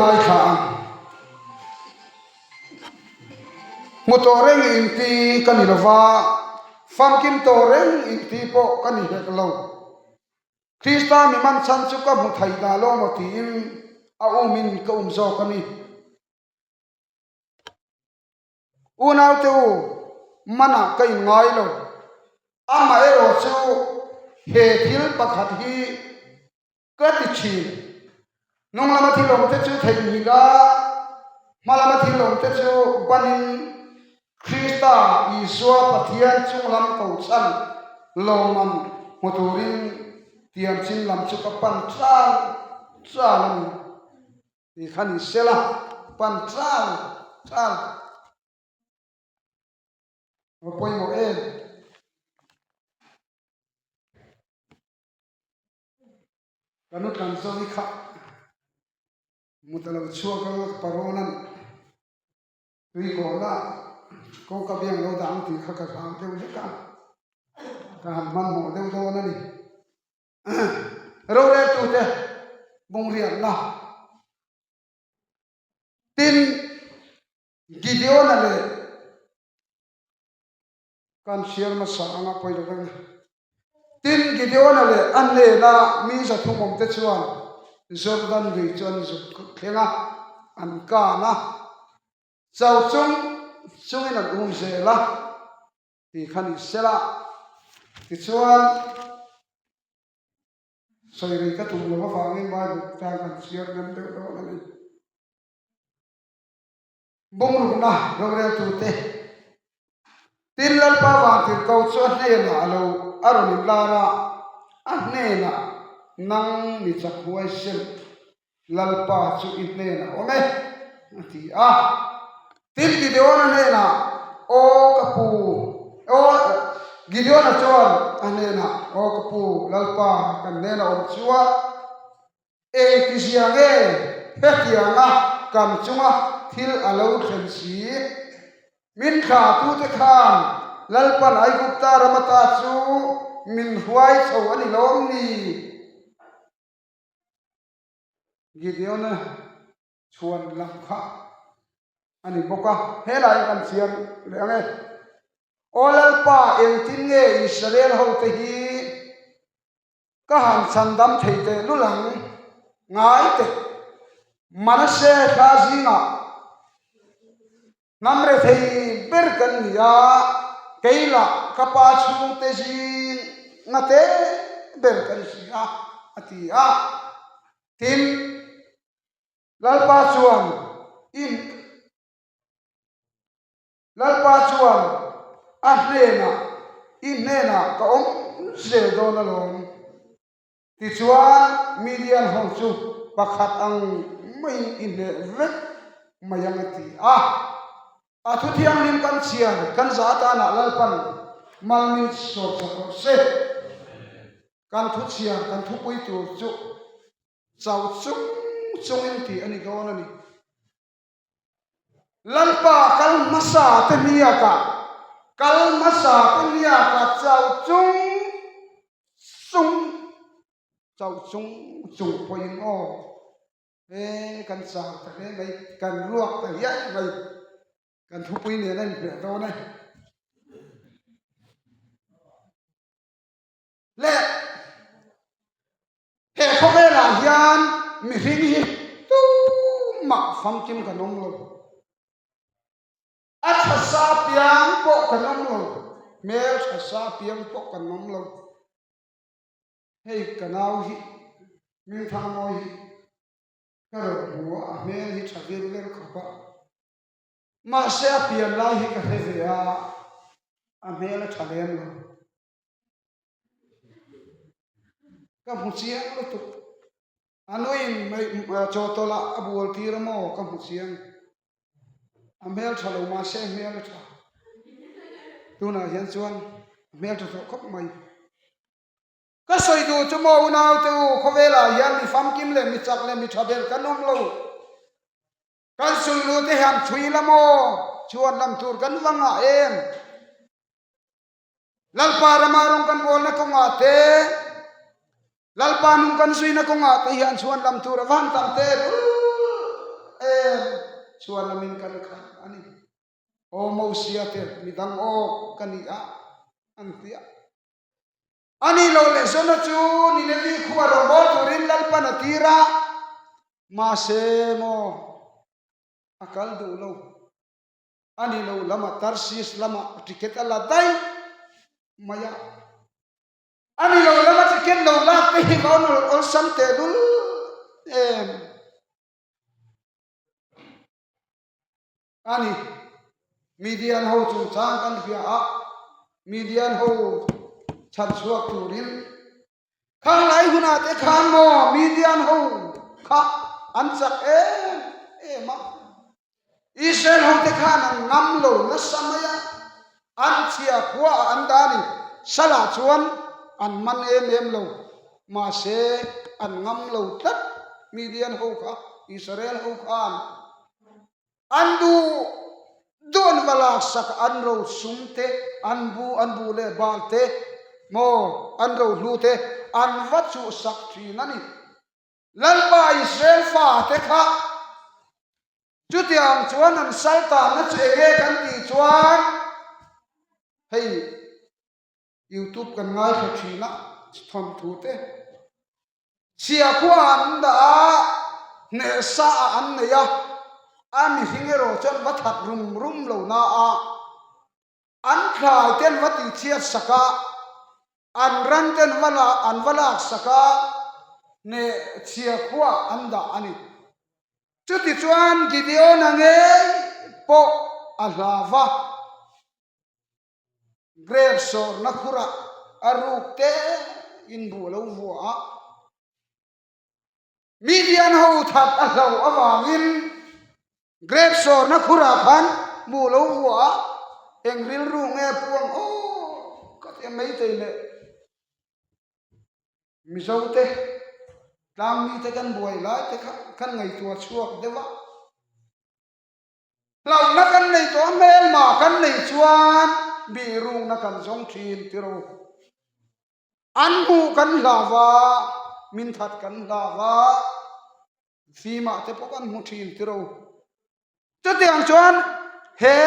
ngaithla ang. Hmu tawh reng inti ka ni lova, famkim tawh reng inti pawh ka ni hek lo. Krista mi man chhan chu ka hmu thei dah lo maw tiin a umin ka um zawk a ni. Unaute u, manah ka inngai lo. Amaherawh chu he thil pakhat hi ka ti thin. Hnung lama thil awmte chu theihnghilh a, hma lama thil awmte chu banin Krista Isua Pathian chunglam kohchhan lawmman hmu turin tiamchin lam chu ka pan chal chal a ni. Ti kha ni sela pan chal chal a pawimawh em? Ka nu tlan zawk hi kha mut a lo chhuak a parawn a tui kawhna kawngka biang lo dah ang tih kha ka hlau deuh hlek a, ka han hmanhmawh deuh dawn a ni. Roreltute bungriatna tin Gideon-a leh Kan hrial hmasa anga pawi lo veng. Tin, Gideon-a leh a hnena mi 300 awmte chuan Jordan lui chu an zuk thleng a, an kan a, chau chung chungin an um zel a tih kha ni sela. Tichuan, sawi rei ka tum lo avangin Bible tan kan chhiar nem deuh dawn a ni. Bungrukna roreltute Tin Lalpa Vantirhko chu a hnenah a lo a rawn inlar a, a hnenah, Nang mi chak huaisen, Lalpa chu i hnenah awm e, a ti a. Tin Gideona hnenah, Aw ka pu, aw Gideona chuan a hnenah, Aw ka pu, Lalpa kan hnenah awm chuan, Engtizia nge hetianga kan chunga thil a lo thlen si? Min thlahtute khan Lalpan Aigupta ram ata chu min hruai chho a ni lawm ni? Gideona chhuan lam kha a ni bawk a, helaiah kan chhiar leh ang e. Aw Lalpa, engtin nge Israel hote hi Ka han chhandam thei teh lul ang, ngai teh. Manase thla zingah hnam rethei ber kan ni a, kei lah ka pa chhungte zing ngate ber kan si a, a ti a. Tin, Lalpa chuan in. Lalpa chuan a hnenah, I hnenah ka awm zel dawn alawm. Tichuan Midian ho chu pakhat ang maiin i hneh vek mai ang a ti a. A thu thianghlim kan chhiar kan za atanah Lalpan mal min sawrchak rawh se. Kan thu chhiar kan thupui tur chu chau chung chungin tih a ni dawn a ni. Lalpa kal hmasa te hniakah, kal hmasa te hniakah chau chung chung, chau chung chung pawhin aw, he kan chau ta hle mai, kan ruak ta hiai mai, kan thupui nen a inhmeh dawn e. Le He khawvelah hian mihring hi tumah famkim kan awm lo. A tha sa piang pawh kan awm lo, hmel tha sa piang pawh kan awm lo. Hei ka nau hi, Hmingthangmawi hi ka rawn hmu a, a hmel hi tha vir ver khawp a. Mahse a pian lai hi ka hre ve a, a hmel a tha lem lo. Ka hmu chiang lutuk. A nuin chawhtawlh ah a bual tir a maw ka hmu chiang. A hmel tha lo mahse a hmel a tha. Tunah hian chuan a hmel tha tawh khawp mai. Ka sawi duh chu maw unau te u khawvelah hian mi famkim leh mi chak leh mi tha ber kan awm lo. Kan sulhnu te hian chhui la maw chhuan lam tur kan va ngah em? Lalpa rama rawng kan bawlna kawngah te, Lalpa nung kan zuina kawngah te hian chhuan lam tur a van tam te lul. Chhuan lamin kan khat a ni. Aw Mosia te midang awk ka ni a, an ti a. A nih loh leh Jona chu Ninevi khua rawngbâwl turin Lalpan a tir a, mahse maw a kal duh lo. A nih loh lamah Tarsis lamah ticket a la daih mai a. A ni lo lama ticket lo lak te hi va awlsam tehlul em. A ni, Midian ho chungchang kan hria a, Midian ho chhan chhuak turin khang lai hunah te khan maw Midian ho kha an chak em em a, Israel ho te khan an ngam lo nasa mai a, an chhia khua ah an dah a ni, Salah chuan an man em em lo, mahse an ngam lo tlat Midian ho kha, Israel ho khan. An duh duh an va laksak an ro sum te, an bu an bu leh bal te maw an ro hlu te an va chuhsak thin a ni. Lalpa Israel fa te kha chutiang chuan an sal tanna chu enge kan tih chuan hei youtube kan ngaithla thin a thawnthu te Chhia khua an dah a, hnehsa ah an nei a, a mihring erawh chuan va that rum rum lo na a, an thlai te an va tihchhiat sak a, an ran te an va la an va lak sak a, hneh chhia khua an dah a ni. Chutichuan Gideon-a ngei pawh a hlau va. Grep sawrna khurah a ruk te in buh lo vua a, Midian ho that a hlo avangin grep sawrna khurah khan buh lo vua a, eng rilru nge puang aw ka ti a maithei leh Mizo te tlangmi te kan buai lai te kha kan ngaihtuah chhuak deuh a. Hlauhna kan nei tawh a, hmelma kan nei chuan bihrukna kan zawng thin ti ro. An hmuh kan hlau a, min that kan hlau a, fimah te pawh kan hmu thin ti ro. Chutiang chuan he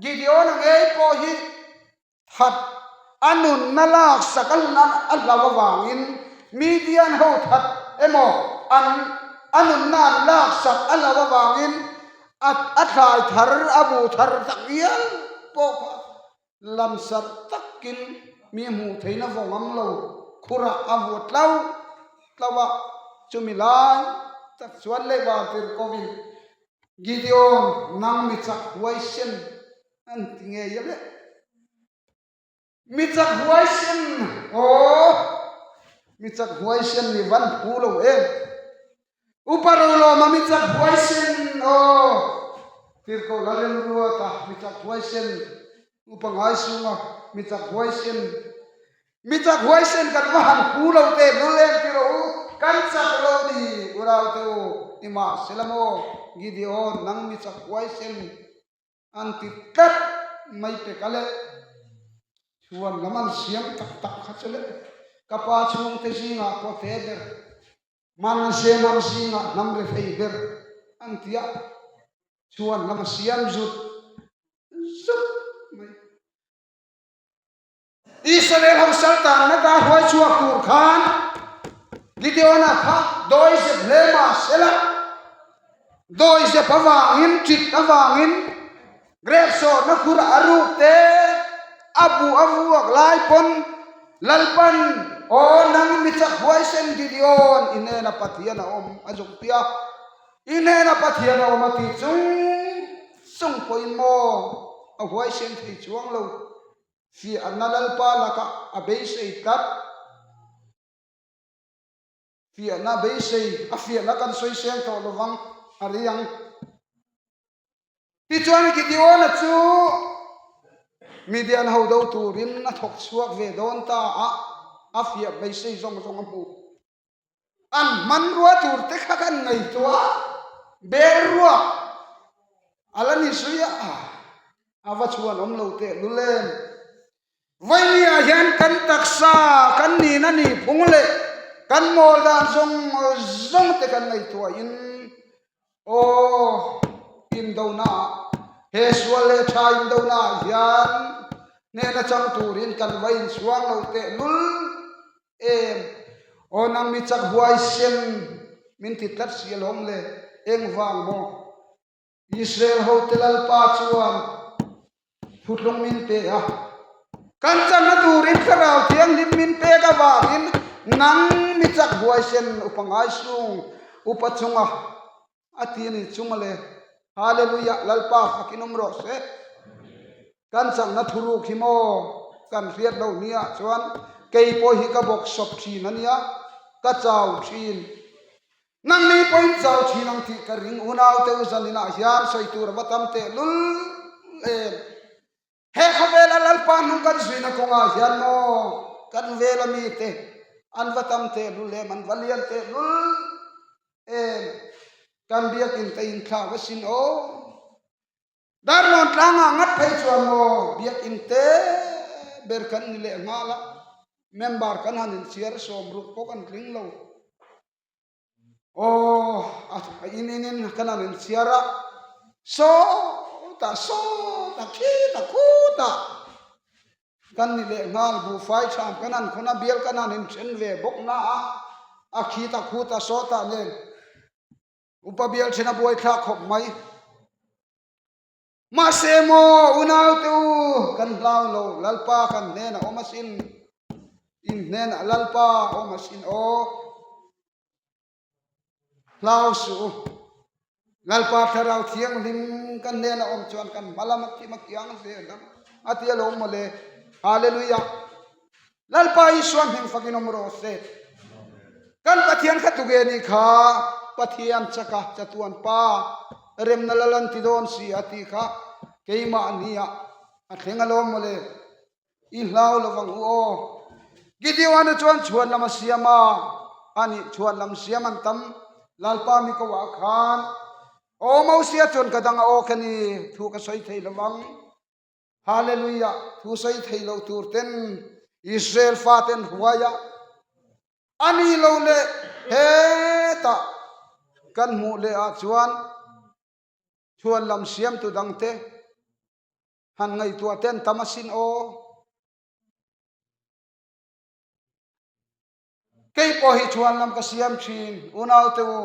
Gideon-a ngei pawh hi That a nunna laksak a a hlau avangin Midian ho that emaw an a nunna an laksak a hlau avangin a a thlai thar a bu thar tak ngial pawh kha lamsarh takin mi hmuh theihna vawng ang lo khurah a vuah tlau tlau a, chumi lai tak chuan leh vantirhkovin Gideon nang mi chak huaisen An ti ngei a le. Mi chak huaisen aw, mi chak huaisen ni van phu lo em. Upa Rolawma mi chak huaisen aw, Tirhkoh Lalremruata mi chak huaisen, Upa Ngaisunga mi chak huaisen. Mi chak huaisen kan va han phu lo te lul em ti rawh u, kan chak lo ni Uraute u, nimahsela maw Gideon nang mi chak huaisen An ti tlat mai pek a le. Chhuan lam an siam tak tak kha chu le. Ka pa chhungte zingah pawh te ber, Manse hnam zingah hnam rethei ber an ti a, chhuan lam a siam zut zut mai. Israel ho sal tanna ta hruai chhuak tur khan Gideona kha dawizep hle mah sela, dawizep avangin, ṭit avangin grep sawhna khur a ruk te, a buh a vuak lai pawn Lalpan, Aw nang mi chak huaisen Gideon, i hnena Pathian a awm a zuk tia, i hnena Pathian a awm a tih chung chung pawhin maw a huaisen thei chuang lo. Fiahna Lalpa lakah a beisei tlat. Fiahna beisei, a fiahna kan sawi seng tawh lovang a ri ang. Tichuan Gideon-a chu Midian ho do turin a thawk chhuak ve dawn ta a, a fiah beisei zawng zawng a hmu. An hmanrua tur te kha kan ngaihtuah a, bel ruak a la ni zui a, a va chhuan awm lo teh lul em. Vawinia hian kan taksa kan nihna nih phung leh kan mawl dan zawng zawng te kan ngaihtuahin aw. Indonaah, he sual leh tha indonaah hian hnehna chang turin kan va inchhuang lo tehlul em? Aw nang mi chak huaisen min ti tlat si alawm le, engvang maw? Israel hote Lalpa chuan thutlung min pe a, kan channa turin Thlarau Thianghlim min pek avangin nang mi chak huaisen upa ngaisung upa chunga a ti a ni chunga le. Hallelujah Lalpa fakin awm rawh se. Kan chakna thuruk hi maw kan hriat lo nia chuan kei pawh hi ka bawk sawp thin a nia, ka chau thin. Nangni pawhin chau thin ang tih ka ring unau te u zaninah hian sawi tur a va tam teh lul em. He khawvela Lalpa hnung kan zuina kawngah hian maw kan vela mite an va tam teh lul em, an va lian teh lul em. Kan biakin te inthlak asin aw. Darlawn tlangah ngat phei chuan maw biakin te ber kan ni leh nghal a, member kan han inchhiar sawm ruk pawh kan tling lo. Aw, a in in in kan han inchhiar a, sawtah sawtah khitah khutah kan ni leh nghal buhfai tham kan han khawn a, bial kan han inthen ve bawk na a, a khitah khutah sawtah nen upa bial then a buaithlak khawp mai. Mahse maw unaute u, kan hlau lo, Lalpa kan hnenah awm asin, in hnenah Lalpa awm asin aw. Hlau suh u, Lalpa Thlarau Thianghlim kan hnenah awm chuan kan hma lam a thim a kiang zel ang a ti alawm mawle. Hallelujah! Lalpa Isua hming fakin awm rawh se. Kan Pathian kha tuge nih kha Pathian chaka chatuan pa remna lal an ti dawn si a tih kha keimah nia a thleng alawm mawle. I hlau lovang u aw. Gideon-a chuan chhuan lam a siam a, ani chhuan lam siam an tam Lalpa mi ko ah khan aw Mosia chuan ka dang a aw ka ni thu ka sawi thei lovang. Hallelujah! Thu sawi thei lo tur ten Israel fa ten huai a, a ni lo leh hetah kan hmuh leh ah chuan chhuan lam siamtu dangte han ngaihtuah ten tam asin aw. Kei pawh hi chhuan lam ka siam thin, unaute u.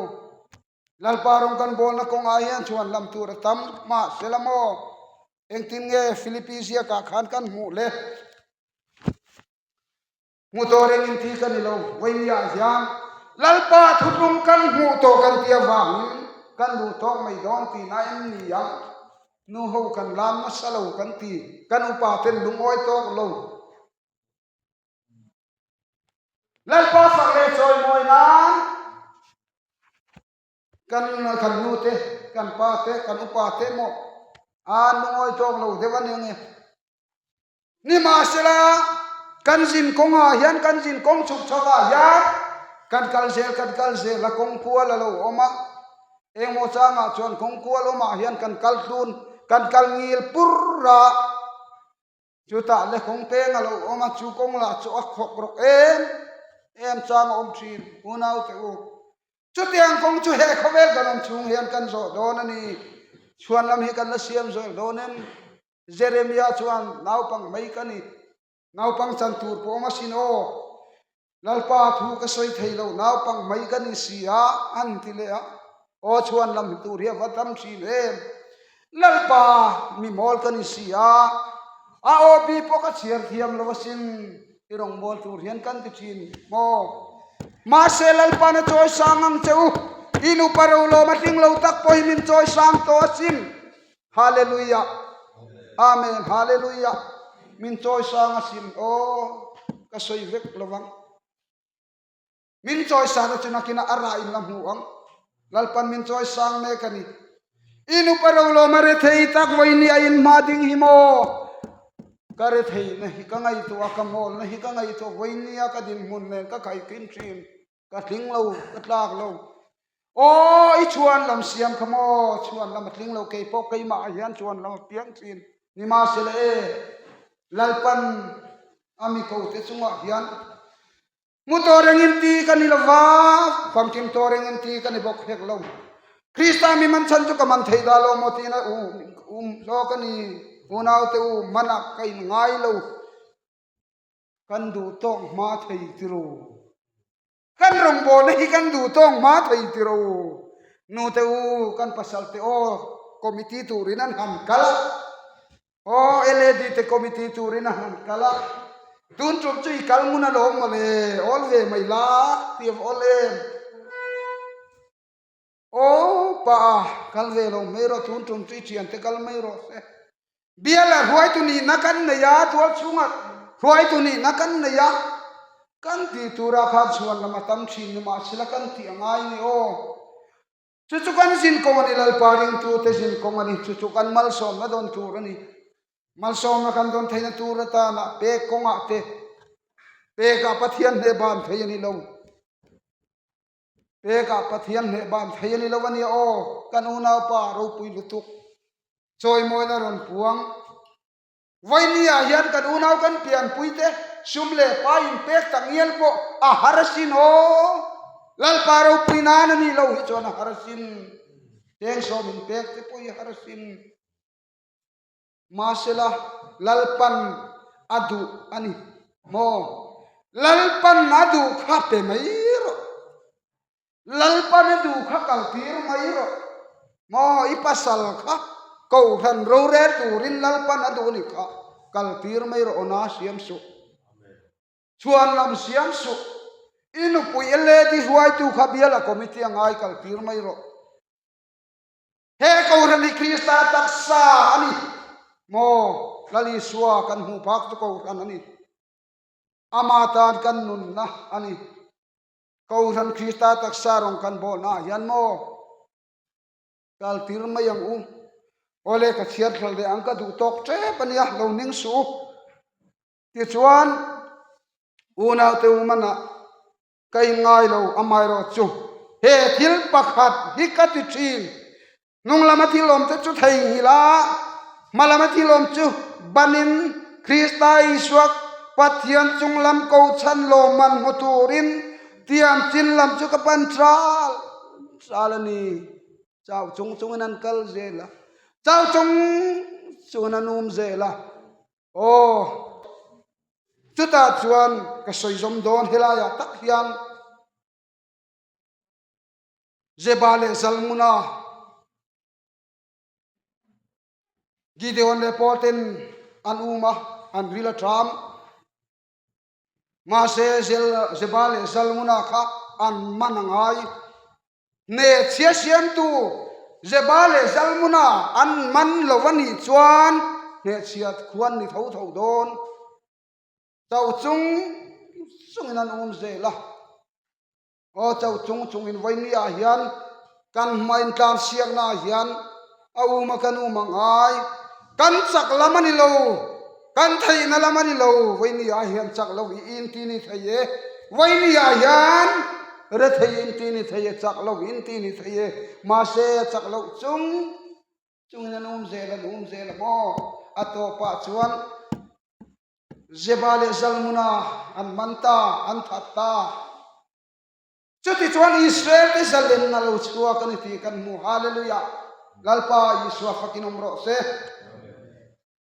Lalpa rawng kan bawlna kawngah hian chhuan lam tur a tam mahsela maw? Engtin nge Philippi ziakah khan kan hmuh le? Hmu tawh reng in ti ka ni lo, vawinia hian Lalpa thutlung kan hmuh tawh kan ti avangin kan duh tawk mai dawn tihna em ni ang? Nu ho kan lam nasa lo kan ti, kan upa ten lungawi tawk lo. Lalpa fak leh chawimawi nan kan kan nu te, kan pa te, kan upa te maw an lungawi tawk lo deuh a ni ang e. Nimahsela kan zin kawngah hian kan zin kawng chhuk chhovah hian kan kal zel kan kal zel a kawng kual a lo awm a, engmaw changah chuan kawng kual awmah hian kan kal tlun kan kal ngil pur a. Chutah le kawng peng a lo awm a, chu kawng lah chu a khawk rawk em em chang a awm thin unau te u. Chutiang kawng chu he khawvel kan awm chhung hian kan zawh dawn a ni. Chhuan lam hi kan la siam zawh dawn em? Jeremia chuan naupang mai ka ni, naupang chan tur pawh awm asin aw. Lalpa thu ka sawi thei lo, naupang mai ka ni si a, an ti leh a. Aw chhuan lam hi tur hi a va tam thin em. Lalpa mi mawl ka ni si a, a aw bi pawh ka chhiar thiam lo asin, i rawngbâwl tur hian kan ti thin maw? Mahse Lalpa'n a chawi sang ang che u, i nupa rolawm a tling lo tak pawh hi min chawi sang tawh asin. Hallelujah! Amen! Hallelujah! Min chawi sang asin aw, ka sawi vek lo vang. Min chawi sang chu nakinah a rah in la hmu ang. Lalpan min chawi sang mek a ni. I nupa rolawm a rethei tak vawiin a inhma ding hi maw? Ka retheihna hi ka ngaihtuah a, ka mawlna hi ka ngaihtuah vawiin nia ka dinhmun nen ka khaikhin thin. Ka tling lo, ka tlak lo. Aw, i chhuan lam siam kha maw? Chhuan lam a tling lo, kei pawh keimah ah hian chhuan lam a piang thin. Nimahsela e, Lalpan a mi ko te chungah hian hmu tawh rengin ti ka ni lo va, famkim tawh rengin ti ka ni bawk hek lo. Krista mi man chhan chu ka man thei dah lo maw tiin a um zawk a ni. Unaute u, manah ka in ngai lo. Kan duh tawk hma thei tiro. Kan rawngbawlna hi kan duh tawk hma thei tiro. Nute u, kan pasal te aw, committee turin an han kal a. Aw, LAD te committee turin an han kal a. Tun tum chu i kal ngun alawm mawle, awl ve mai la, ti a va awl em. Aw pa, kal ve lo mai rawh, tun tum chu i thiante kal mai rawh se. Bial ah hruaitu nihna kan nei a, tual chhungah hruaitu nihna kan nei a, kan tih turah khan chhuan lam a tam thin ni mahsela kan tih a ngai ni aw. Chu chu kan zin kawng a ni, Lalpa ringtute zin kawng a ni, chu chu kan malsawmna dawn tur a ni. Malsawmna kan dawn theihna tur atana pek kawngah te pekah Pathian hneh ban thei a ni lo. Pekah Pathian hneh ban thei a ni lo a nia aw, kan unaupa ropui lutuk chawimawina rawn puang. Vawinia hian kan unau kan pianpuite sum leh pai inpek tak ngial pawh a har asin aw. Lalpa ropui nan a nih loh hi chuan a har asin. Cheng sawm inpek te pawh hi a har asin. Mahsela, Lalpan a duh a ni maw? Lalpan a duh kha pe mai rawh. Lalpan a duh kha kaltir mai rawh. Maw, i pasal kha Kohhran rorel turin Lalpan a duh a nih kha kaltir mai rawh aw na siam suh. Chhuan lam siam suh. I nupui lady hruaitu kha biala committee a ngai kaltir mai rawh. He Kohhran hi Krista taksa a ni maw? Lal Isua kan hmuh phak chu Kohhran a ni. Ama tan kan nunna a ni. Kohhran Krista taksa rawng kan bawlna ah hian maw? Kal tir mai ang u. Awle ka chhiar thla leh ang ka duh tawk tep a nia, lo ning suh u. Tichuan, unaute u manah Ka inngai lo, amaherawh chu he thil pakhat hi ka ti thin, hnung lama thil awm te chu theihnghilh a, hma lama thil awm chu banin Krista Isua Pathian chung lam ko chhan lawmman hmu turin tiang chin lam chu ka pan chal chal a ni. Chau chung chungin an kal zel a, chau chung chungin an um zel a. Aw, chutah chuan ka sawi zawm dawn helaiah tak hian Zeba leh Zalmuna, Gideon leh Paul ten an um a, an ril a ṭam. Mahse, Zeba leh Zalmuna kha an man a ngai. Hnehchhia siamtu Zeba leh Zalmuna an man lo a nih chuan hnehchhiat khuan ni tho tho dawn. Chau chung chungin an um zel a. Aw chau chung chungin vawinia hian kan hma intlan siakna ah hian a um a kan um a ngai. Kan chak lam a ni lo, kan theihna lam a ni lo, vawinia hian chak lo i inti ni thei e, vawinia hian rethei inti ni thei e, chak lo inti ni thei e, mahse a chak loh chung chungin an um zel an um zel a maw? A tawpah chuan Zeba leh Zalmuna an man ta, an that ta. Chutichuan Israel-te zalenna lo chhuak a ni tih kan hmu. Hallelujah! Lalpa Isua fakin awm rawh se.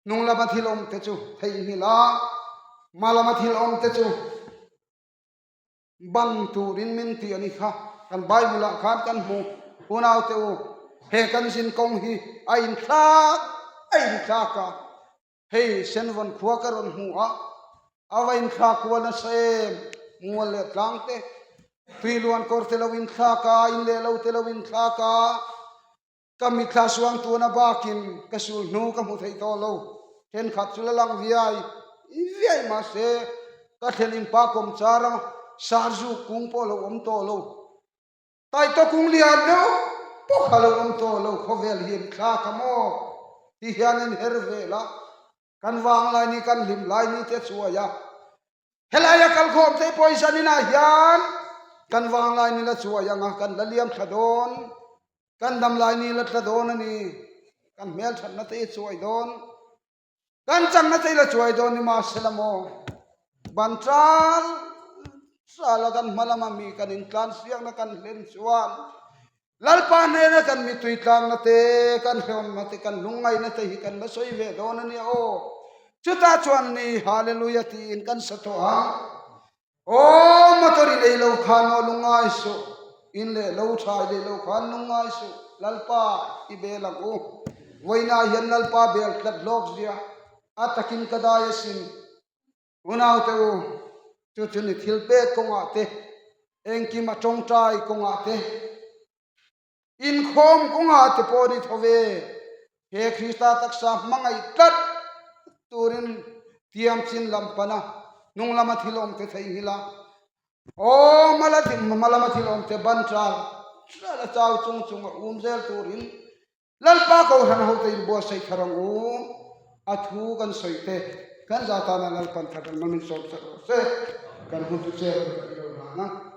Hnung lama thil awmte chu theihnghilh a, hma lama thil awmte chu ban turin min ti a ni kha. Kan Bible-ah khan kan hmu, Unaute u, he kan zin kawng hi a inthlak a inthlak a, Hei Senvawn khua ka rawn hmu a, a va inthlak kual nasa em? Mual leh tlang te, tui luan kawr te lo inthlak a, in leh lo te lo inthlak a, ka mitthla suang tuna bakin ka sul hnu ka hmu thei tawh lo. Thenkhat chu la lang viai viai mahse ka thlen in pa kawm char a, sarzuk kung pawh lo awm tawh lo. Taitaw kung lian deuh pawh kha lo awm tawh lo khawvel hi an thlak a maw ti hian in her vel a, kan vang lai ni kan hlim lai ni te chuai a, helaia kalkhawm te pawh i zanin ah hian kan vang lai ni la chuai ang a, kan la liam thla dawn, kan dam lai ni la tla dawn a ni, kan hmelthatna te i chuai dawn. Kan changna chei la chuai dawn ni mahsela maw? Ban chal chal a kan hma lama mi kan intlan siakna kan hlen chuan. Lalpa hnena kan mittui tlakna te, kan hlawmna te, kan lungngaihna te hi kan la sawi ve dawn a nia aw. Chutah chuan ni Hallelujah tiin kan sa tawh ang. Aw motor i nei lo khan aw lungngai suh, in leh lo tha i nei lo khan lungngai suh, Lalpa i bel ang u. Vawiinah hian Lalpa bel tlat hlawk zia a takin ka dai asin. Unaute u, chu chu ni thil pek kawngah te, engkim a tawngtai kawngah te, inkhawm kawngah te pawh ni tho ve. He Krista taksa hmangaih tlat turin tiam chin lam pana hnung lama thil awm te theihnghilh a, aw hma lama thil awm te ban ṭal ṭal a chau chung chung a um zel turin Lalpa Kohhran hote in buatsaih thar ang u, a thu kan sawi te kan za tana Lalpan thar kan hmang min sawm sak rawh se, kan hun chu cher kan ilo hlan ang.